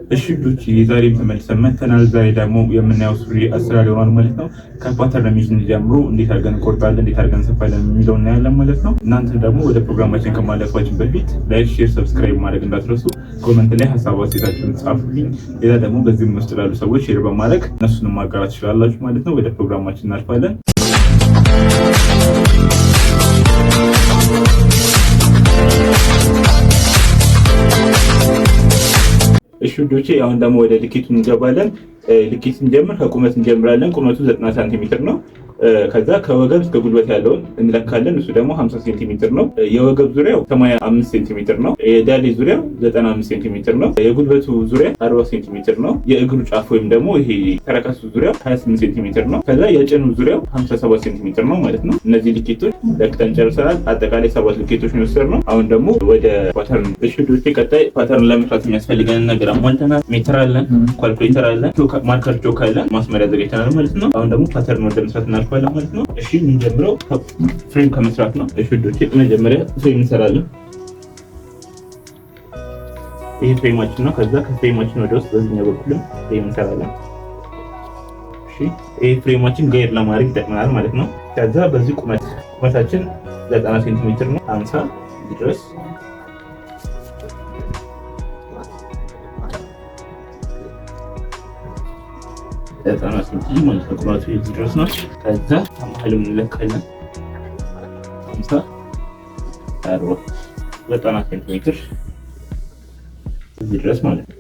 እሺ ውዶች ዛሬም ተመልሰን መጥተናል። ዛሬ ደግሞ የምናየው ሱሪ አሰራር ይሆናል ማለት ነው። ከ pattern matching ጀምሮ እንዴት አድርገን እንቆርጣለን፣ እንዴት አድርገን እንሰፋለን የሚለው እናያለን ማለት ነው። እናንተ ደግሞ ወደ ፕሮግራማችን ከማለፋችን በፊት like፣ share፣ subscribe ማድረግ እንዳትረሱ። Comment ላይ ሀሳብ አስተያየታችሁን ጻፉልኝ። ሌላ ደግሞ በዚህም ውስጥ ላሉ ሰዎች share በማድረግ እነሱንም ማጋራት ትችላላችሁ ማለት ነው። ወደ ፕሮግራማችን እናልፋለን። እሺ ውዶቼ አሁን ደግሞ ወደ ልኬቱ እንገባለን። ልኬት ስንጀምር ከቁመት እንጀምራለን። ቁመቱ 90 ሴንቲሜትር ነው። ከዛ ከወገብ እስከ ጉልበት ያለውን እንለካለን። እሱ ደግሞ 50 ሴንቲሜትር ነው። የወገብ ዙሪያው 85 ሴንቲሜትር ነው። የዳሌ ዙሪያው 95 ሴንቲሜትር ነው። የጉልበቱ ዙሪያ 40 ሴንቲሜትር ነው። የእግሩ ጫፍ ወይም ደግሞ ይሄ ተረከዙ ዙሪያው 28 ሴንቲሜትር ነው። ከዛ የጭኑ ዙሪያው 57 ሴንቲሜትር ነው ማለት ነው። እነዚህ ልኬቶች ለክተን ጨርሰናል። አጠቃላይ ሰባት ልኬቶች ነው የወሰድነው። አሁን ደግሞ ወደ pattern። እሺ ውዶቼ ቀጣይ pattern ለመስራት የሚያስፈልገንን ነገር አሟልተናል። ሜትር አለን፣ ኳልኩሌተር አለን፣ marker ቾክ አለን፣ ማስመሪያ አዘጋጅተናል ማለት ነው። አሁን ደግሞ pattern ወደ መስራት እናልፋለን ማለት ነው። እሺ የምንጀምረው frame ከመስራት ነው። እሺ ውዶቼ መጀመሪያ frame እንሰራለን። ይሄ frame ኣችን ነው። ከዛ ከ frame ኣችን ወደ ውስጥ በዚህኛው በኩልም frame እንሰራለን። እሺ ይሄ frame ኣችን guide ለማድረግ ይጠቅመናል ማለት ነው። ከዛ በዚህ ቁመታችን 90 ሴንቲሜትር ነው። 50 ድረስ 90 ሴንቲ ማለት ነው። ቁመቱ እዚህ ድረስ ነው። ከዛ ከመሀልም እንለካለን 50 40 90 ሴንቲሜትር እዚህ ድረስ ማለት ነው።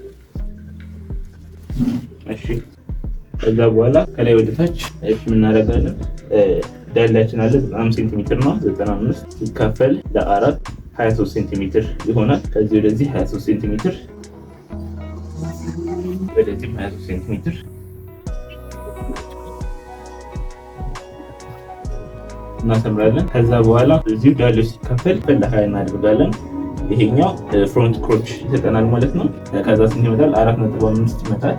እሺ ከዛ በኋላ ከላይ ወደ ታች እሺ እናደርጋለን። ዳሌያችን አለ 95 ሴንቲሜትር ነው። 95 ሲካፈል ለአራት 23 ሴንቲሜትር ይሆናል። ከዚህ ወደዚህ 23 ሴንቲሜትር፣ ወደዚህም 23 ሴንቲሜትር እናሰምራለን። ከዛ በኋላ እዚሁ ዳሌው ሲካፈል ለሀያ እናደርጋለን። ይሄኛው front crotch ይሰጠናል ማለት ነው። ከዛ ስንት ይመጣል? 4.5 ይመጣል።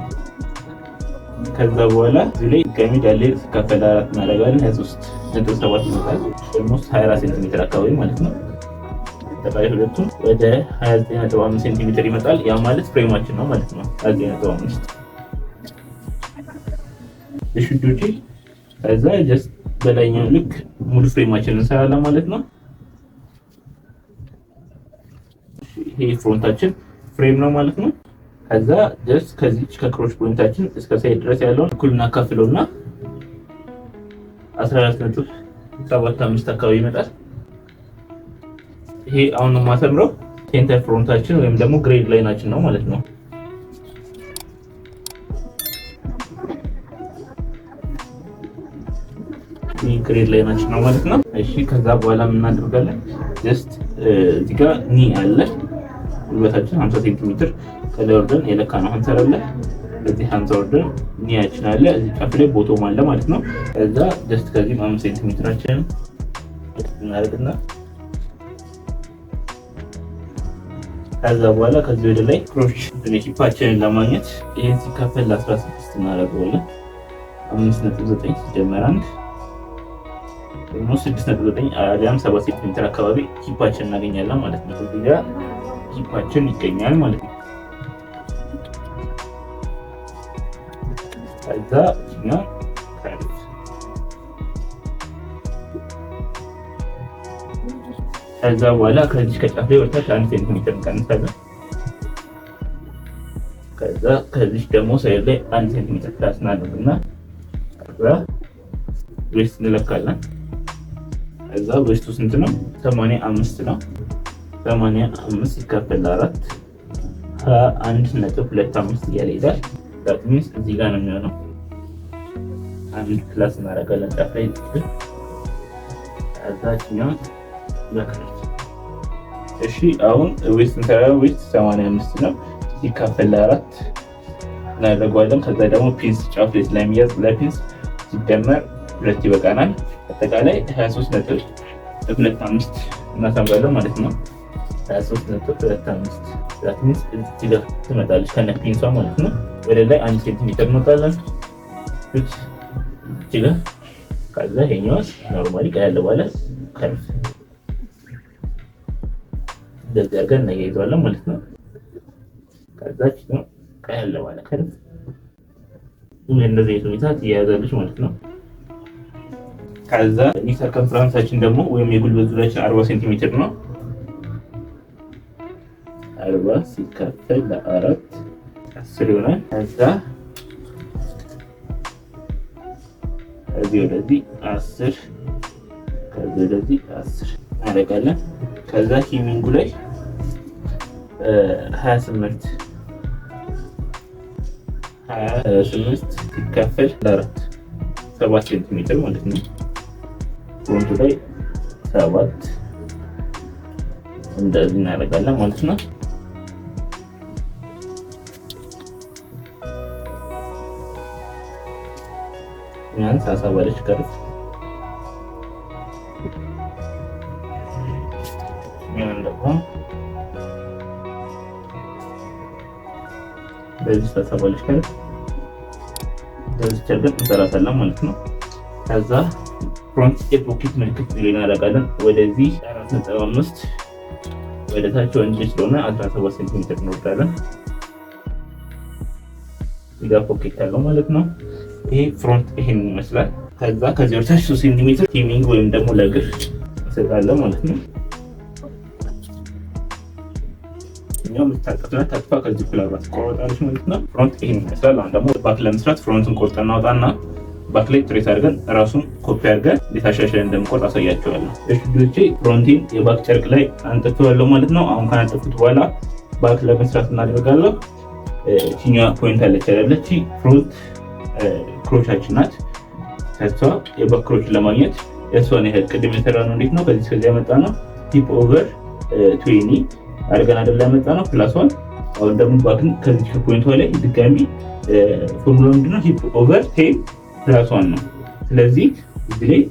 ከዛ በኋላ እዚሁ ላይ ድጋሚ ዳሌ ሲካፈል አራት እናደርጋለን። 23.7 ይመጣል። Almost 24 ሴንቲሜትር አካባቢ ማለት ነው። አጠቃላይ ሁለቱም ወደ 29.5 ሴንቲሜትር ይመጣል። ያ ማለት frame ኣችን ነው ማለት ነው። 29.5። እሺ ውዶቼ ከዛ just በላይኛው ልክ ሙሉ frame ኣችንን እንሰራለን ማለት ነው። ይሄ front ኣችን frame ነው ማለት ነው። ከዛ just ከዚች ከ crotch point ኣችን እስከ side ድረስ ያለውን እኩል እናካፍለውና 14.75 አካባቢ ይመጣል። ይሄ አሁን የማሰምረው center front ኣችን ወይም ደግሞ grade line ኣችን ነው ማለት ነው። ይህ grade line ኣችን ነው ማለት ነው። እሺ ከዛ በኋላ ምን እናደርጋለን? Just እዚህ ጋር knee አለ። ጉልበታችን 50 ሴንቲሜትር ከላይ ወርደን የለካ ነው 50 አለ። እዚህ 50 ወርደን knee ያችን አለ። እዚህ ጫፍ ላይ bottom አለ ማለት ነው። ከዛ just ከዚህም 5 ሴንቲሜትራችንን እናደርግና ከዛ በኋላ ከዚህ ወደ ላይ crotch hip ኣችንን ለማግኘት ይህን ሲካፈል ለ16 እናደርገዋለን። 5.9 ሲደመር 1 ደግሞ 6.9 አሊያም 7 ሴንቲሜትር አካባቢ hip ኣችን እናገኛለን ማለት ነው። እዚህ ጋር hip ኣችን ይገኛል ማለት ነው። ከዛ እኛ ከዛ በኋላ ከዚህ ከጫፍ ላይ ወደታች 1 ሴንቲሜትር እንቀንሳለን። ከዛ ከዚህ ደግሞ side ላይ 1 ሴንቲሜትር plus እናደርግና ከዛ waist እንለካለን። ከዛ waist ኡ ስንት ነው? 85 ነው። 85 ሲካፈል ለአራት 21.25 እያለ ይሄዳል። That means እዚህ ጋር ነው የሚሆነው። አንድ plus እናደርጋለን ጫፍ ላይ፣ ከዛችኛውን በክረት። እሺ አሁን waist እንሰራለን። Waist 85 ነው፣ ሲካፈል ለአራት እናደርገዋለን። ከዛ ደግሞ pins ጫፍ ላይ ስለሚያዝ ለ pins ሲደመር ሁለት ይበቃናል። አጠቃላይ 23.25 እናሰምራለን ማለት ነው። 23.25፣ that means እዚህ ጋር ትመጣለች ከነ pins ኧ ማለት ነው። ወደ ላይ 1 ሴንቲሜትር እንወጣለን እዚህ ጋር። ከዛ ይሄኛው normally ቀለል ባለ curve እንደዚህ አድርገን እናያይዘዋለን ማለት ነው። ከዛች ነው ቀለል ባለ curve እንደዚህ አይነት ሁኔታ ትያያዛለች ማለት ነው። ከዛ knee circumference ኣችን ደግሞ ወይም የጉልበት ዙሪያችን 40 ሴንቲሜትር ነው። 40 ሲካፈል ለ4 10 ይሆናል። ከዛ ከዚህ ወደዚህ 10 ከዚህ ወደዚህ 10 እናደርጋለን። ከዛ hemming ኡ ላይ 28 ሲካፈል ለ4 7 ሴንቲሜትር ማለት ነው። front ኡ ላይ 7 እንደዚህ እናደርጋለን ማለት ነው። ያን ሳሳ ባለች curve ያን ደግሞ በዚህ ሳሳ ባለች curve በዚህ አድርገን እንሰራታለን ማለት ነው። ከዛ front የ pocket ምልክት እናደርጋለን። ወደዚህ 4.5 ወደ ታች ወንድ ስለሆነ 17 ሴንቲሜትር እንወርዳለን። እዚህ ጋር pocket ያለው ማለት ነው። ይሄ front ይሄን ይመስላል። ከዛ ከዚህ ወደ ታች 3 ሴንቲሜትር hemming ወይም ደግሞ ለእግር እንሰጣለን ማለት ነው። እኛው የምታጠፍና ታጥፋ ከዚህ እኩል አብራ ትቆረጣለች ማለት ነው። front ይሄን ይመስላል። አሁን ደግሞ back ለመስራት front ኡን ቆርጠን እናውጣና back ላይ trace አድርገን ራሱን ኮፒ አድርገን እንዴት አሻሽለን እንደምቆርጥ አሳያችኋለሁ። እሺ ልጆቼ front ኤን የ back ጨርቅ ላይ አንጥፌዋለሁ ማለት ነው። አሁን ካነጠፍኩት በኋላ back ለመስራት እናደርጋለሁ። እቺኛ point አለች አይደለች? front crotch ኣችን ናት። ከሷ የ back crotch ለማግኘት የሷን ያህል ቅድም የሰራነው እንዴት ነው? ከዚህ እስከዚህ ያመጣነው hip over 20 አድርገን አይደል ያመጣነው plus one። አሁን ደግሞ back ን ከዚህ ከ point ኧ ላይ ድጋሚ ፎርሙላ ምንድነው? hip over 10 plus one ነው። ስለዚህ እዚህ ላይ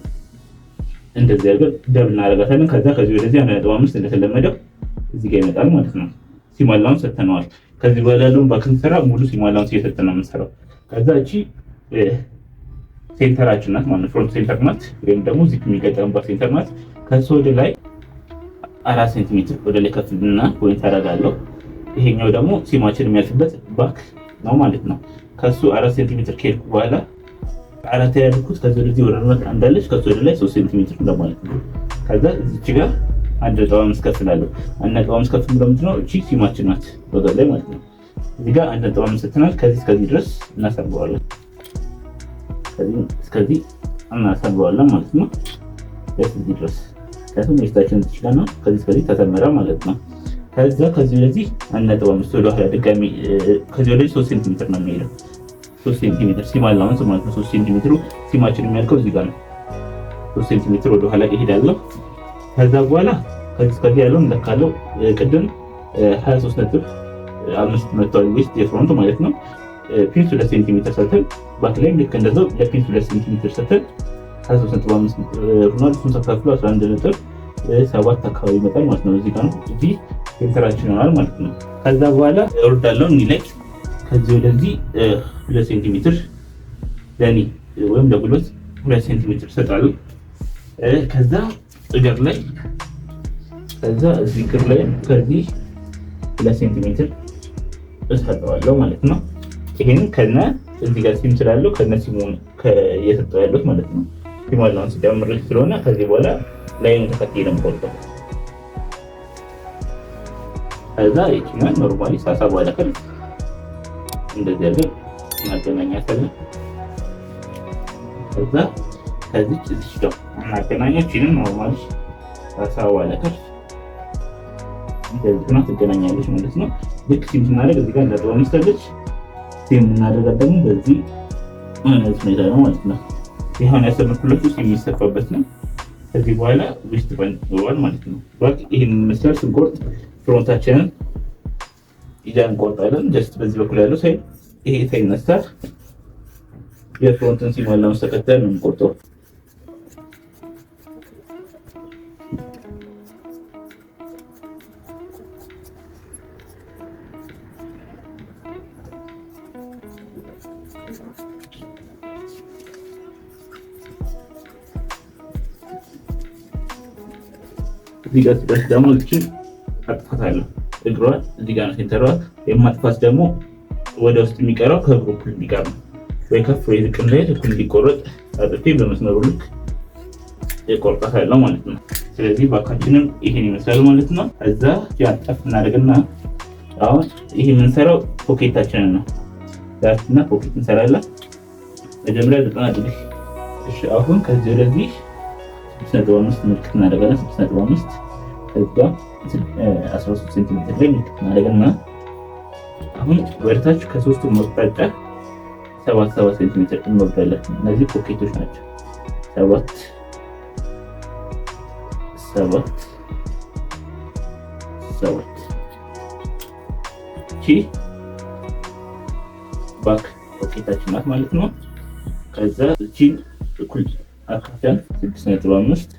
እንደዚህ አድርገን double እናደርጋታለን። ከዛ ከዚህ ወደዚህ 1.5 እንደተለመደው እዚህ ጋር ይመጣል ማለት ነው። seam allowance ሰጥተነዋል። ከዚህ በኋላ ያለውን back ስንሰራ ሙሉ seam allowance እየሰጠን ነው የምንሰራው። ከዛ እቺ center ኣችን ናት ማለት front center ናት፣ ወይም ደግሞ ዚፕ የሚገጠምባት center ናት። ከሱ ወደ ላይ 4 ሴንቲሜትር ወደ ላይ ከፍልና point አደርጋለሁ። ይሄኛው ደግሞ seam ኣችን የሚያልፍበት back ነው ማለት ነው። ከሱ 4 ሴንቲሜትር ከሄድኩ በኋላ አራት ያልኩት ከዚህ ወደዚህ ወደ አንዳለች ከሱ ወደ ላይ 3 ሴንቲሜትር እንደማለት ነው። ከዛ እዚች ጋር 1.5 ከፍላለሁ። 1.5 ከፍ ብሎ ምንድነው እቺ seam ኣችን ናት ወደ ላይ ማለት ነው። እዚህ ጋር 1.5 ስትናል ከዚህ እስከዚህ ድረስ እናሰምረዋለን። ከዚህ እስከዚህ እናሰምረዋለን ማለት ነው። እስከዚህ ድረስ ከዚህ waist ኣችን ትችላልና ከዚህ እስከዚህ ተሰመረ ማለት ነው። ከዛ ከዚህ ወደዚህ 1.5 ወደ ኋላ ድጋሚ ከዚህ ወደዚህ 3 ሴንቲሜትር ነው የሚሄደው። 3 ሴንቲሜትር seam allowance ማለት ነው። 3 ሴንቲሜትሩ seam ኣችን የሚያልቀው እዚህ ጋር ነው። 3 ሴንቲሜትር ወደ ኋላ እሄዳለሁ። ከዛ በኋላ ከዚህ እስከዚህ ያለውን እንለካለው። ቅድም 23.5 መጥቷል waist የ front ማለት ነው። pinch 2 ሴንቲሜትር ሰተን back ላይ ልክ እንደዛው ለ pinch 2 ሴንቲሜትር ሰተን 23.5 ሆኗል። እሱን ተካፍሎ 11.7 አካባቢ ይመጣል ማለት ነው። እዚህ ጋር ነው እዚህ center ኣችን ይሆናል ማለት ነው። ከዛ በኋላ እወርዳለሁ knee ላይ ከዚህ ወደዚህ 2 ሴንቲሜትር ለ knee ወይም ለጉልበት 2 ሴንቲሜትር ሰጣለሁ። ከዛ እግር ላይ ከዛ እዚህ እግር ላይ ከዚህ 2 ሴንቲሜትር እሰጠዋለሁ ማለት ነው። ይሄን ከነ እዚህ ጋር seam ስላለው ከነ seam ኡ እየሰጠው ያለሁት ማለት ነው። seam allowance ሲጨምር ስለሆነ ከዚህ በኋላ line ኡን ተከትዬ ነው የምቆርጠው። ከዛ ይችኛል normally ሳሳ ባለ curve እንደዚህ አድርገን እናገናኛታለን። ከዛ ከዚች እዚች ጋር እናገናኛችንን normally ሳሳ ባለ curve እንደዚህ ሆና ትገናኛለች ማለት ነው። ልክ seam ስናደርግ እዚህ ጋር 1.5 አለች። seam እናደርጋት ደግሞ በዚህ አይነት ሁኔታ ነው ማለት ነው። ይሄን ያሰመርኩላችሁ seam የሚሰፋበት ነው። ከዚህ በኋላ waist band ይኖረዋል ማለት ነው። back ይሄን ይመስላል። ስንቆርጥ front ኣችንን ይዘን እንቆርጣለን። just በዚህ በኩል ያለው side ይሄ ሳይነሳ የ front ን seam allowance ተከትለን ነው የምንቆርጠው። እዚህ ጋር ሲደርስ ደግሞ እችን አጥፋታለሁ። እግሯን እዚህ ጋር ነው center ኧሯ። የማጥፋት ደግሞ ወደ ውስጥ የሚቀረው ከእግሩ እኩል እንዲቀር ነው። ወይ ከፍ ወይ ዝቅ እንዳይል እኩል እንዲቆረጥ አጥፌ በመስመሩ ልክ እቆርጣታለሁ ማለት ነው። ስለዚህ back ኣችንም ይሄን ይመስላል ማለት ነው። ከዛ ያጠፍ እናደርግና አሁን ይሄ የምንሰራው pocket ኣችንን ነው። Dart ና pocket እንሰራለን። መጀመሪያ 90 ዲግሪ። እሺ፣ አሁን ከዚህ ወደዚህ 6.5 ምልክት እናደርጋለን። 6.5፣ ከዛ 13 ሴንቲሜትር ላይ ምልክት እናደርግና አሁን ወደታች ከሶስቱ አቅጣጫ 7 7 ሴንቲሜትር እንወርዳለን። እነዚህ pocket ኦች ናቸው። 7 7 7። እቺ back pocket ኣችን ናት ማለት ነው። ከዛ እቺን እኩል አካፍለን 6.5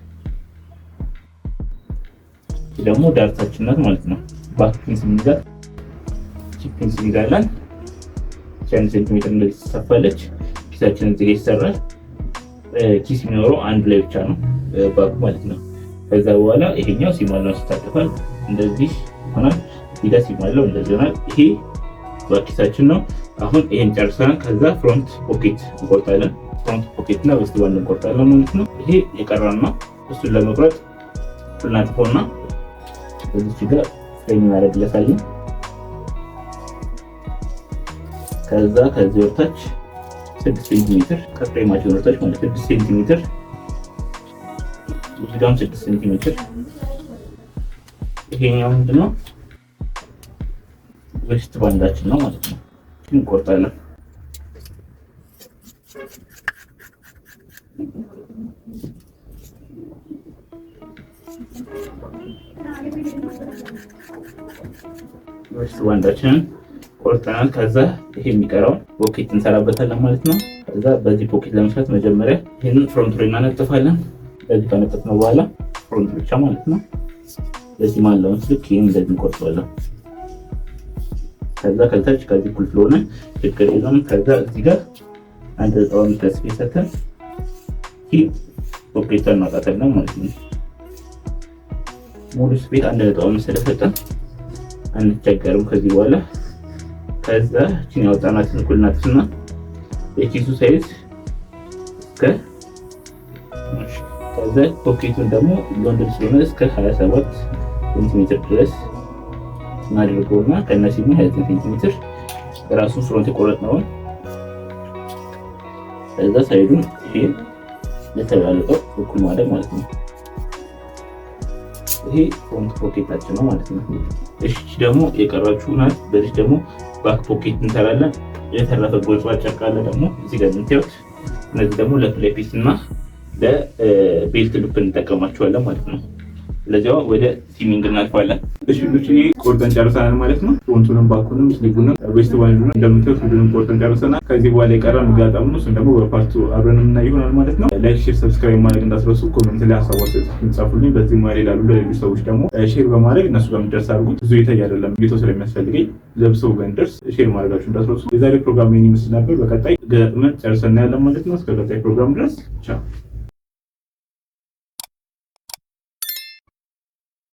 ደግሞ dart ኣችን ናት ማለት ነው። Back pins እንይዛለን። እቺ pins እንይዛለን። 1 ሴንቲሜትር እንደዚህ ትሰፋለች። ኪሳችን እዚህ ጋር ይሰራል። ኪስ የሚኖረው አንድ ላይ ብቻ ነው back ኡ ማለት ነው። ከዛ በኋላ ይሄኛው seam allowance ይታጠፋል። እንደዚህ ይሆናል። እዚህ ጋር seam allowance እንደዚህ ይሆናል። ይሄ back ኪሳችን ነው። አሁን ይሄን ጨርሰናል። ከዛ front pocket እንቆርጣለን። Front pocket እና waist band እንቆርጣለን ማለት ነው። ይሄ የቀረን ነው። እሱን ለመቁረጥ እናጥፈውና እዚች ጋር frame እናደርግለታለን። ከዛ ከዚህ ወርታች 6 ሴንቲሜትር፣ ከ frame ኣችን ወርታች ማለት 6 ሴንቲሜትር፣ እዚህ ጋርም 6 ሴንቲሜትር። ይሄኛው ምንድነው? Waist band ኣችን ነው ማለት ነው። እንቆርጣለን። Waist band ኣችንን ቆርጠናል። ከዛ ይሄ የሚቀረውን pocket እንሰራበታለን ማለት ነው። ከዛ በዚህ pocket ለመስራት መጀመሪያ ይህንን front ላይ እናነጥፋለን። በዚህ ካነጠፍነው በኋላ front ብቻ ማለት ነው። በዚህ ማለውን ልክ ይህን እንደዚህ እንቆርጠዋለን። ከዛ ከታች ከዚህ እኩል ስለሆነ ችግር የለውም። ከዛ እዚህ ጋር 1.5 space ሰተን ይህ pocket እናውጣታለን ማለት ነው። ሙሉ space 1.5 ስለሰጠን አንቸገርም ከዚህ በኋላ። ከዛ እቺን ያወጣናትን እኩል እናጥፍና የኪሱ size እስከ፣ ከዛ pocket ኡን ደግሞ ለወንድ ስለሆነ እስከ 27 ሴንቲሜትር ድረስ እናድርገውና ከነሲሙ 29 ሴንቲሜትር ራሱን front የቆረጥነውን፣ ከዛ side ኡን ይሄ ለተላለቀው እኩል ማድረግ ማለት ነው። ይሄ front pocket ኣችን ነው ማለት ነው። እሺ፣ ደግሞ የቀረችው ናት። በዚህ ደግሞ back pocket እንሰራለን። የተረፈ ጎልፋ ጨርቅ አለ ደግሞ እዚህ ጋር የምታዩት። እነዚህ ደግሞ ለ fly piece እና ለ belt loop እንጠቀማቸዋለን ማለት ነው። ስለዚህ ወደ seaming እናልፋለን። እሺ ልጆች፣ ቆርጠን ጨርሰናል ማለት ነው። Front ኡንም፣ back ኡንም፣ sleeve ኡንም፣ waist band ኡንም እንደምታዩት ሁሉንም ቆርጠን ጨርሰናል። ከዚህ በኋላ የቀረ መጋጠም ነው። እሱን ደግሞ በ part ኡ አብረን የምናይ ይሆናል ማለት ነው። Like፣ share፣ subscribe ማድረግ እንዳትረሱ። Comment ላይ ሀሳብ አስተያየቶችን ጻፉልኝ። በዚህ ሙያ ላይ ላሉ ለሌሎች ሰዎች ደግሞ share በማድረግ እነሱ ጋር የሚደርስ አድርጉት። ብዙ እይታ አይደለም እይታው ስለሚያስፈልገኝ ለብሰው ጋር እንዲደርስ share ማድረጋችሁ እንዳትረሱ። የዛሬ ፕሮግራም ይህን ይመስል ነበር። በቀጣይ ገጣጥመን ጨርሰን እናያለን ማለት ነው። እስከ ቀጣይ ፕሮግራም ድረስ ቻው።